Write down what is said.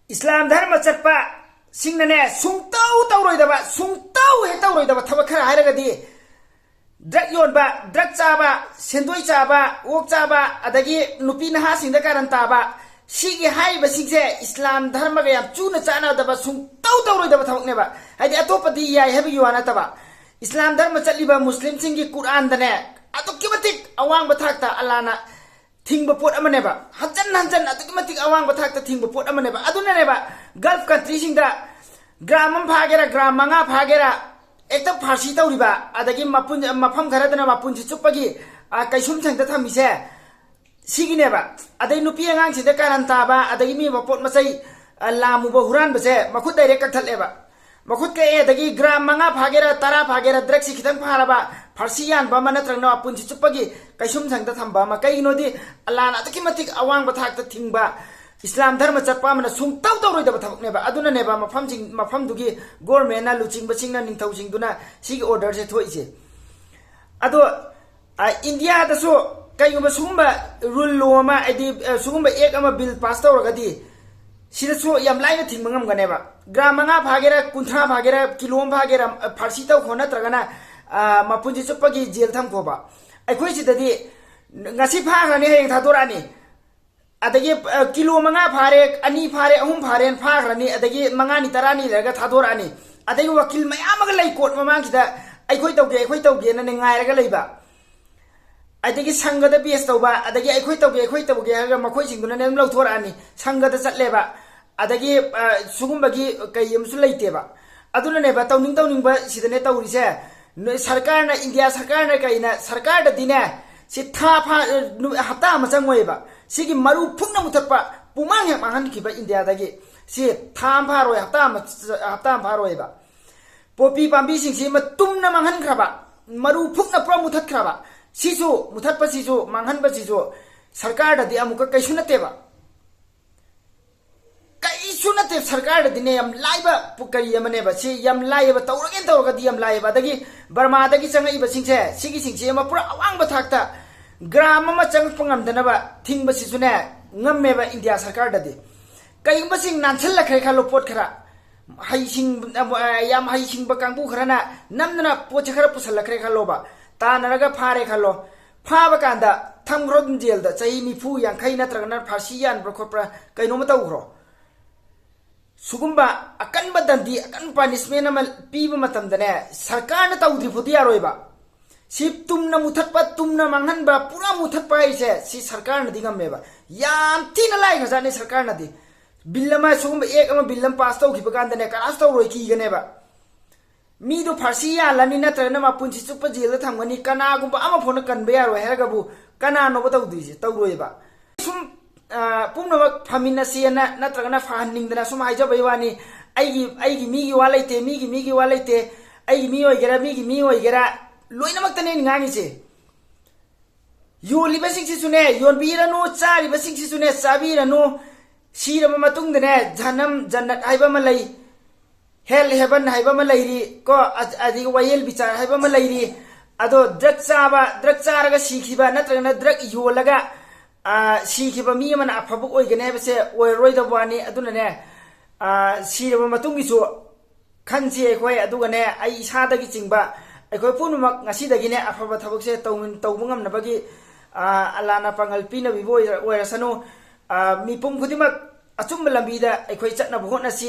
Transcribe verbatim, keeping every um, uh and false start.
ꯏꯁꯂꯥꯝ ꯙꯔꯃ ꯆꯠꯄ ꯁꯤꯡꯅꯅꯦ ꯁꯨꯡꯇꯧ ꯇꯧꯔꯣꯏꯗꯕ, ꯁꯨꯡꯇꯧ ꯍꯦꯛ ꯇꯧꯔꯣꯏꯗꯕ ꯊꯕꯛ ꯈꯔ ꯍꯥꯏꯔꯒꯗꯤ, ꯗ꯭ꯔꯛ ꯌꯣꯟꯕ, ꯗ꯭ꯔꯛ ꯆꯥꯕ, ꯁꯦꯟꯗꯣꯏ ꯆꯥꯕ, ꯑꯣꯛ ꯆꯥꯕ, ꯑꯗꯒꯤ ꯅꯨꯄꯤ ꯅꯍꯥꯁꯤꯡꯗ ꯀꯥꯔꯟ ꯇꯥꯕ, ꯁꯤꯒꯤ ꯍꯥꯏꯔꯤꯕꯁꯤꯡꯁꯦ ꯏꯁꯂꯥꯝ ꯙꯔꯃꯒ ꯌꯥꯝ ꯆꯨꯅ ꯆꯥꯟꯅꯗꯕ, ꯁꯨꯡꯇꯧ ꯇꯧꯔꯣꯏꯗꯕ ꯊꯕꯛꯅꯦꯕ꯫ ꯍꯥꯏꯗꯤ ꯑꯇꯣꯞꯄꯗꯤ ꯌꯥꯏ ꯍꯥꯏꯕꯒꯤ ꯋꯥ ꯅꯠꯇꯕ, ꯏꯁꯂꯥꯝ ꯙꯔꯃ ꯆꯠꯂꯤꯕ ꯃꯨꯁꯂꯤꯝꯁꯤꯡꯒꯤ ꯀꯨꯔꯥꯟꯗꯅꯦ ꯑꯗꯨꯛꯀꯤ ꯃꯇꯤꯛ ꯑꯋꯥꯡꯕ ꯊꯥꯛꯇ ꯑꯜꯂꯥꯅ ꯊꯤꯡꯕ ꯄꯣꯠ ꯑꯃꯅꯦꯕ꯫ ꯍꯟꯖꯟ ꯍꯟꯖꯟ ꯑꯗꯨꯛꯀꯤ ꯃꯇꯤꯛ ꯑꯋꯥꯡꯕ ꯊꯥꯛꯇ ꯊꯤꯡꯕ ꯄꯣꯠ ꯑꯃꯅꯦꯕ꯫ ꯑꯗꯨꯅꯅꯦꯕ ꯒꯜꯐ ꯀꯟꯇ꯭ꯔꯤꯁꯤꯡꯗ ꯒ꯭ꯔꯥꯝ ꯑꯃ ꯐꯥꯒꯦꯔꯥ, ꯒ꯭ꯔꯥꯝ ꯃꯉꯥ ꯐꯥꯒꯦꯔꯥ, ꯍꯦꯛꯇ ꯐꯥꯔꯁꯤ ꯇꯧꯔꯤꯕ, ꯑꯗꯒꯤ ꯃꯄꯨꯟ-, ꯃꯐꯝ ꯈꯔꯗꯅ ꯃꯄꯨꯟꯁꯤ ꯆꯨꯞꯄꯒꯤ, ꯑ, ꯀꯩꯁꯨꯝ ꯁꯪꯗ ꯊꯝꯃꯤꯁꯦ ꯁꯤꯒꯤꯅꯦꯕ꯫ ꯑꯗꯩ ꯅꯨꯄꯤ ꯑꯉꯥꯡꯁꯤꯡꯗ ꯀꯥꯔꯟ ꯇꯥꯕ, ꯑꯗꯒꯤ ꯃꯤ ꯃꯄꯣꯠ ꯃꯆꯩ, ꯑ, ꯂꯥꯝꯃꯨꯕ, ꯍꯨꯔꯥꯟꯕꯁꯦ ꯃꯈꯨꯠ ꯗꯥꯏꯔꯦꯛ ꯀꯛꯊꯠꯂꯦꯕ꯫ ꯃꯈꯨꯠ ꯀꯛꯑꯦ, ꯑꯗꯒꯤ ꯒ꯭ꯔꯥꯝ ꯃꯉꯥ ꯐꯥꯒꯦꯔꯥ, ꯇꯔꯥ ꯐꯥꯒꯦꯔꯥ, ꯗ꯭ꯔꯛꯁꯤ ꯈꯤꯇꯪ ꯐꯥꯔꯕ, ꯐꯥꯔꯁꯤ ꯌꯥꯟꯕ ꯑꯃ ꯅꯠꯇ꯭ꯔꯒꯅ ꯃꯄꯨꯟꯁꯤ ꯆꯨꯞꯄꯒꯤ ꯀꯩꯁꯨꯝ ꯁꯪꯗ ꯊꯝꯕ ꯑꯃ꯫ ꯀꯩꯒꯤꯅꯣꯗꯤ ꯑꯜꯂꯥꯅ ꯑꯗꯨꯛꯀꯤ ꯃꯇꯤꯛ ꯑꯋꯥꯡꯕ ꯊꯥꯛꯇ ꯊꯤꯡꯕ ꯏꯁꯂꯥꯝ ꯙꯔꯃ ꯆꯠꯄ ꯑꯃꯅ ꯁꯨꯡꯇꯧ ꯇꯧꯔꯣꯏꯗꯕ ꯊꯕꯛꯅꯦꯕ꯫ ꯑꯗꯨꯅꯅꯦꯕ ꯃꯐꯝꯁꯤꯡ, ꯃꯐꯝꯗꯨꯒꯤ ꯒꯣꯔꯃꯦꯟꯅ, ꯂꯨꯆꯤꯡꯕꯁꯤꯡꯅ, ꯅꯤꯡꯊꯧꯁꯤꯡꯗꯨꯅ ꯁꯤꯒꯤ ꯑꯣꯔꯗꯔꯁꯦ ꯊꯣꯛꯏꯁꯦ꯫ ꯑꯗꯣ, ꯑ, ꯏꯟꯗꯤꯌꯥꯗꯁꯨ ꯀꯩꯒꯨꯝꯕ ꯁꯤꯒꯨꯝꯕ ꯔꯨꯜ ꯂꯣ ꯑꯃ, ꯍꯥꯏꯗꯤ, ꯑ, ꯁꯤꯒꯨꯝꯕ ꯑꯦꯛ ꯑꯃ, ꯕꯤꯜ ꯄꯥꯁ ꯇꯧꯔꯒꯗꯤ, ꯁꯤꯗꯁꯨ ꯌꯥꯝ ꯂꯥꯏꯅ ꯊꯤꯡꯕ ꯉꯝꯒꯅꯦꯕ꯫ ꯒ꯭ꯔꯥꯝ ꯃꯉꯥ ꯐꯥꯒꯦꯔꯥ, ꯀꯨꯟꯊ꯭ꯔꯥ ꯐꯥꯒꯦꯔꯥ, ꯀꯤꯂꯣ ꯑꯃ ꯐꯥꯒꯦꯔꯥ, ꯑ, ꯐꯥꯔꯁꯤ ꯇꯧꯈꯣ, ꯅꯠꯇ꯭ꯔꯒꯅ, ꯑ, ꯃꯄꯨꯟꯁꯤ ꯆꯨꯞꯄꯒꯤ ꯖꯦꯜ ꯊꯝꯈꯣꯕ꯫ ꯑꯩꯈꯣꯏ ꯁꯤꯗꯗꯤ ꯉꯁꯤ ꯐꯥꯈ꯭ꯔꯅꯤ, ꯍꯌꯦꯡ ꯊꯥꯗꯣꯔꯛꯑꯅꯤ꯫ ꯑꯗꯒꯤ, ꯑ, ꯀꯤꯂꯣ ꯃꯉꯥ ꯐꯥꯔꯦ, ꯑꯅꯤ ꯐꯥꯔꯦ, ꯑꯍꯨꯝ ꯐꯥꯔꯦꯅ ꯐꯥꯈ꯭ꯔꯅꯤ, ꯑꯗꯒꯤ ꯃꯉꯥꯅꯤ, ꯇꯔꯥꯅꯤ ꯂꯩꯔꯒ ꯊꯥꯗꯣꯔꯛꯑꯅꯤ꯫ ꯑꯗꯒꯤ ꯋꯥꯀꯤꯜ ꯃꯌꯥꯝ ꯑꯃꯒ ꯂꯩ ꯀꯣꯔꯠ ꯃꯃꯥꯡꯁꯤꯗ, "ꯑꯩꯈꯣꯏ ꯇꯧꯒꯦ, ꯑꯩꯈꯣꯏ ꯇꯧꯒꯦꯅꯅꯦ" ꯉꯥꯏꯔꯒ ꯂꯩꯕ꯫ ꯑꯗꯒꯤ ꯁꯪꯒꯗ ꯕꯦꯁ ꯇꯧꯕ, ꯑꯗꯒꯤ "ꯑꯩꯈꯣꯏ ꯇꯧꯒꯦ, ꯑꯩꯈꯣꯏ ꯇꯧꯒꯦ" ꯍꯥꯏꯔꯒ ꯃꯈꯣꯏꯁꯤꯡꯗꯨꯅꯅꯦ ꯑꯗꯨꯝ ꯂꯧꯊꯣꯔꯛꯑꯅꯤ, ꯁꯪꯒꯗ ꯆꯠꯂꯦꯕ꯫ ꯑꯗꯒꯤ, ꯑ, ꯁꯤꯒꯨꯝꯕꯒꯤ ꯀꯩ ꯑꯃꯁꯨ ꯂꯩꯇꯦꯕ꯫ ꯑꯗꯨꯅꯅꯦꯕ ꯇꯧꯅꯤꯡ ꯇꯧꯅꯤꯡꯕ ꯁꯤꯗꯅꯦ ꯇꯧꯔꯤꯁꯦ꯫ ꯅꯣꯏ ꯁꯔꯀꯥꯔꯅ, ꯏꯟꯗꯤꯌꯥ ꯁꯔꯀꯥꯔꯅ ꯀꯩꯅ, ꯁꯔꯀꯥꯔꯗꯗꯤꯅꯦ, ꯁꯤ ꯊꯥ ꯐꯥ-, ꯅꯨꯃꯤꯠ, ꯍꯞꯇꯥ ꯑꯃ ꯆꯪꯉꯣꯏꯕ꯫ ꯁꯤꯒꯤ ꯃꯔꯨ ꯐꯨꯛꯅ ꯃꯨꯊꯠꯄ, ꯄꯨꯃꯥꯡ ꯍꯦꯛ ꯃꯥꯡꯍꯟꯈꯤꯕ ꯏꯟꯗꯤꯌꯥꯗꯒꯤ꯫ ꯁꯤ ꯊꯥ ꯑꯃ ꯐꯥꯔꯣꯏ, ꯍꯞꯇꯥ ꯑꯃ, ꯍꯞꯇꯥ ꯑꯃ ꯐꯥꯔꯣꯏꯕ꯫ ꯄꯣꯄꯤ ꯄꯥꯝꯕꯤꯁꯤꯡꯁꯤ ꯃꯇꯨꯝꯅ ꯃꯥꯡꯍꯟꯈ꯭ꯔꯕ, ꯃꯔꯨ ꯐꯨꯛꯅ ꯄꯨꯔꯥ ꯃꯨꯊꯠꯈ꯭ꯔꯕ꯫ ꯁꯤꯁꯨ, ꯃꯨꯊꯠꯄꯁꯤꯁꯨ, ꯃꯥꯡꯍꯟꯕꯁꯤꯁꯨ ꯁꯔꯀꯥꯔꯗꯗꯤ ꯑꯃꯨꯛꯀ ꯀꯩꯁꯨ ꯅꯠꯇꯦꯕ꯫ ꯀꯩꯁꯨ ꯅꯠꯇꯦ, ꯁꯔꯀꯥꯔꯗꯗꯤꯅꯦ ꯌꯥꯝ ꯂꯥꯏꯕ ꯄꯨ-, ꯀꯔꯤ ꯑꯃꯅꯦꯕ꯫ ꯁꯤ ꯌꯥꯝ ꯂꯥꯏꯌꯦꯕ, ꯇꯧꯔꯒꯦꯅ ꯇꯧꯔꯒꯗꯤ ꯌꯥꯝ ꯂꯥꯏꯌꯦꯕ꯫ ꯑꯗꯒꯤ ꯕꯔꯃꯥꯗꯒꯤ ꯆꯪꯉꯛꯏꯕꯁꯤꯡꯁꯦ, ꯁꯤꯒꯤꯁꯤꯡꯁꯤ ꯑꯃ ꯄꯨꯔꯥ ꯑꯋꯥꯡꯕ ꯊꯥꯛꯇ ꯒ꯭ꯔꯥꯝ ꯑꯃ ꯆꯪꯉꯛꯄ ꯉꯝꯗꯅꯕ ꯊꯤꯡꯕꯁꯤꯁꯨꯅꯦ ꯉꯝꯃꯦꯕ ꯏꯟꯗꯤꯌꯥ ꯁꯔꯀꯥꯔꯗꯗꯤ꯫ ꯀꯩꯒꯨꯝꯕ ꯁꯤ ꯅꯥꯟꯁꯤꯜꯂꯛꯈ꯭ꯔꯦ ꯈꯜꯂꯣ, ꯄꯣꯠ ꯈꯔ ꯍꯩꯁꯤꯡ-, ꯌꯥꯝ ꯍꯩꯁꯤꯡꯕ ꯀꯥꯡꯕꯨ ꯈꯔꯅ ꯅꯝꯗꯅ ꯄꯣꯠꯁꯦ ꯈꯔ ꯄꯨꯁꯜꯂꯛꯈ꯭ꯔꯦ ꯈꯜꯂꯣꯕ, ꯇꯥꯟꯅꯔꯒ ꯐꯥꯔꯦ ꯈꯜꯂꯣ꯫ ꯐꯥꯕ ꯀꯥꯟꯗ ꯊꯝꯈ꯭ꯔꯣ ꯑꯗꯨꯝ ꯖꯦꯜꯗ, ꯆꯍꯤ ꯅꯤꯐꯨ, ꯌꯥꯡꯈꯩ ꯅꯠꯇ꯭ꯔꯒꯅ ꯐꯥꯔꯁꯤ ꯌꯥꯟꯕ꯭ꯔꯥ ꯈꯣꯠꯄ꯭ꯔꯥ ꯀꯩꯅꯣꯝꯃ ꯇꯧꯈ꯭ꯔꯣ꯫ ꯁꯤꯒꯨꯝꯕ ꯑꯀꯟꯕ ꯗꯟꯗꯤ, ꯑꯀꯟꯕ ꯄꯥꯅꯤꯁꯃꯦꯟ ꯑꯃ ꯄꯤꯕ ꯃꯇꯝꯗꯅꯦ, ꯁꯔꯀꯥꯔꯅ ꯇꯧꯗ꯭ꯔꯤ ꯐꯥꯎꯗꯤ ꯌꯥꯔꯣꯏꯕ꯫ ꯁꯤ ꯇꯨꯝꯅ ꯃꯨꯊꯠꯄ, ꯇꯨꯝꯅ ꯃꯥꯡꯍꯟꯕ, ꯄꯨꯔꯥ ꯃꯨꯊꯠꯄ ꯍꯥꯏꯁꯦ ꯁꯤ ꯁꯔꯀꯥꯔꯅꯗꯤ ꯉꯝꯃꯦꯕ꯫ ꯌꯥꯝ ꯊꯤꯅ ꯂꯥꯏꯈ꯭ꯔꯖꯥꯠꯅꯤ ꯁꯔꯀꯥꯔꯅꯗꯤ꯫ ꯕꯤꯜ ꯑꯃ, ꯁꯤꯒꯨꯝꯕ ꯑꯦꯛ ꯑꯃ, ꯕꯤꯜ ꯑꯃ ꯄꯥꯁ ꯇꯧꯈꯤꯕ ꯀꯥꯟꯗꯅꯦ, ꯀꯅꯥꯁꯨ ꯇꯧꯔꯣꯏ, ꯀꯤꯒꯅꯦꯕ꯫ ꯃꯤꯗꯣ ꯐꯥꯔꯁꯤ ꯌꯥꯜꯂꯅꯤ, ꯅꯠꯇ꯭ꯔꯒꯅ ꯃꯄꯨꯟꯁꯤ ꯆꯨꯞꯄ ꯖꯦꯜꯗ ꯊꯝꯒꯅꯤ, ꯀꯅꯥꯒꯨꯝꯕ ꯑꯃ ꯐꯥꯎꯅ ꯀꯟꯕ ꯌꯥꯔꯣꯏ ꯍꯥꯏꯔꯒꯕꯨ ꯀꯅꯥꯅꯣꯕ ꯇꯧꯗꯣꯏꯁꯦ? ꯇꯧꯔꯣꯏꯕ꯫ ꯁꯨꯝ, ꯑ, ꯄꯨꯝꯅꯃꯛ ꯐꯃꯤꯟꯅꯁꯦꯅ ꯅꯠꯇ꯭ꯔꯒꯅ ꯐꯍꯟꯅꯤꯡꯗꯅ ꯁꯨꯝ ꯍꯥꯏꯖꯕꯩ ꯋꯥꯅꯤ꯫ ꯑꯩꯒꯤ, ꯑꯩꯒꯤ ꯃꯤꯒꯤ ꯋꯥ ꯂꯩꯇꯦ, ꯃꯤꯒꯤ, ꯃꯤꯒꯤ ꯋꯥ ꯂꯩꯇꯦ꯫ ꯑꯩꯒꯤ ꯃꯤ ꯑꯣꯏꯒꯦꯔꯥ, ꯃꯤꯒꯤ ꯃꯤ ꯑꯣꯏꯒꯦꯔꯥ, ꯂꯣꯏꯅꯃꯛꯇꯅꯦ ꯑꯩꯅ ꯉꯥꯡꯉꯤꯁꯦ꯫ ꯌꯣꯜꯂꯤꯕꯁꯤꯡꯁꯤꯁꯨꯅꯦ, ꯌꯣꯟꯕꯤꯔꯅꯨ, ꯆꯥꯔꯤꯕꯁꯤꯡꯁꯤꯁꯨꯅꯦ, ꯆꯥꯕꯤꯔꯅꯨ꯫ ꯁꯤꯔꯕ ꯃꯇꯨꯡꯗꯅꯦ, ꯖꯍꯟꯅꯝ, ꯖꯟꯅꯠ ꯍꯥꯏꯕ ꯑꯃ ꯂꯩ, ꯍꯦꯜ ꯍꯦꯚꯟ ꯍꯥꯏꯕ ꯑꯃ ꯂꯩꯔꯤ ꯀꯣ, ꯑ-, ꯑꯗꯒꯤ ꯋꯥꯌꯦꯜ ꯕꯤꯆꯥꯔ ꯍꯥꯏꯕ ꯑꯃ ꯂꯩꯔꯤ꯫ ꯑꯗꯣ ꯗ꯭ꯔꯒ ꯆꯥꯕ, ꯗ꯭ꯔꯒ ꯆꯥꯔꯒ ꯁꯤꯈꯤꯕ ꯅꯠꯇ꯭ꯔꯒꯅ ꯗ꯭ꯔꯒ ꯌꯣꯜꯂꯒ, ꯑ, ꯁꯤꯈꯤꯕ ꯃꯤ ꯑꯃꯅ ꯑꯐꯕ ꯑꯣꯏꯒꯅꯤ ꯍꯥꯏꯕꯁꯦ ꯑꯣꯏꯔꯔꯣꯏꯗꯕ ꯋꯥꯅꯤ꯫ ꯑꯗꯨꯅꯅꯦ, ꯑ, ꯁꯤꯔꯕ ꯃꯇꯨꯡꯒꯤꯁꯨ ꯈꯟꯁꯤ ꯑꯩꯈꯣꯏ꯫ ꯑꯗꯨꯒꯅꯦ, ꯑꯩ ꯏꯁꯥꯗꯒꯤ ꯆꯤꯡꯕ ꯑꯩꯈꯣꯏ ꯄꯨꯝꯅꯃꯛ ꯉꯁꯤꯗꯒꯤꯅꯦ ꯑꯐꯕ ꯊꯕꯛꯁꯦ ꯇꯧ-, ꯇꯧꯕ ꯉꯝꯅꯕꯒꯤ, ꯑ, ꯑꯜꯂꯥꯅ ꯄꯥꯡꯒꯜ ꯄꯤꯅꯕꯤꯕ ꯑꯣꯏꯔ-, ꯑꯣꯏꯔꯁꯅꯨ꯫ ꯑ, ꯃꯤꯄꯨꯝ ꯈꯨꯗꯤꯡꯃꯛ ꯑꯆꯨꯝꯕ ꯂꯝꯕꯤꯗ ꯑꯩꯈꯣꯏ ꯆꯠꯅꯕ ꯍꯣꯠꯅꯁꯤ꯫